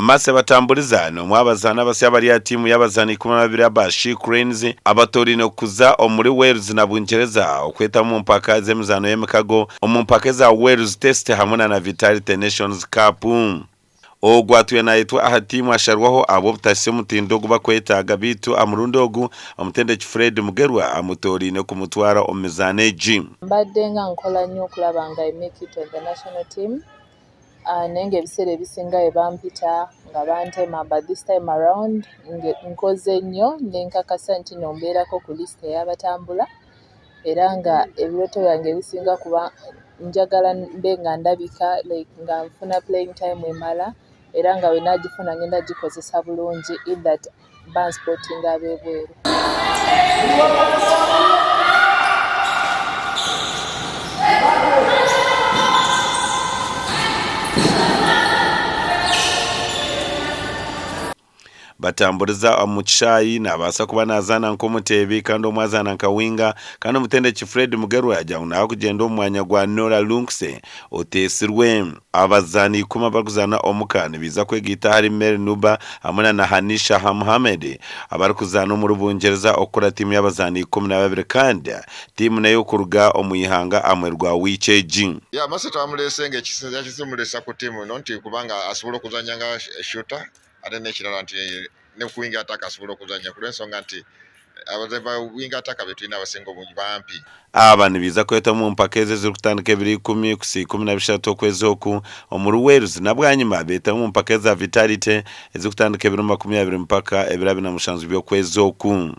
Mercy Batambuliza n'omwe aha bazaani abasya abari aha tiimu y'abazaani 12 aba She Cranes abatoraine kuza omuri Wales na Bungyereza okwetamu omu mpaka z'emizaano y'emikago omu mpaka eza Wales Test hamwe na na Vitality Nations Cup. Ogu atwire naayetwa aha tiimu asharwaho ahabw'obutahitsya omutindo ogu bakwetaaga beitu aha murundi ogu omutendeki Fred Mugerwa amutooraine kumutwara omu mizaano egi. Mbadde nga nkola nnyo okulaba nga I make it on the national team naye nga ebiseera ebisinga bwebampita nga bantema but this time around nkoze nnyo nenkakasa nti no mbeerako ku list ey'abatambula era nga ebirooto byange ebisinga kuba njagala mbe nga ndabika like nga nfuna playing time emala era nga bwenagifuna ngenda gikozesa bulungi in that mba nsupportinga ab'ebweru. Batamburiza omu kishaayi naabaasa kuba naazaana nk'omuteebi kandi omwe azaana nka winga kandi omutendeki Fred Mugerwa yaagira ngu naaha kugyenda omu mwanya gwa Norah Lunkuse oteetsirwe. Abazaani ikumi abarikuzaana omuka nibaija kwegaita ahari Mary Nuba hamwe na Hanisha Mohammed abarikuzaana omuri Bungyereza okukora tiimu y'abazaani 12 kandi tiimu n'ey'okuruga omu ihanga aha muheru gwa wiiki egi. Yeah, Mercy twamuleese nga ekisinze ku tiimu eno nti kubanga asobola okuzannya nga shooter ate n'ekirala nti ne ku wing attack asobola okuzannya ku lw'ensonga nti abazannyi ba wing attack be tulina abasinga obungi bampi. Aba nibaija kwetwa omu mpaka ezi ezirikutandika ebiro ikumi kuhitsya 13 okwezi oku omuri Wales na bwanyima beetabe omu mpaka eza Vitality ezirikutandika ebiro 20 mpaka ebiro 27 by'okwezi oku.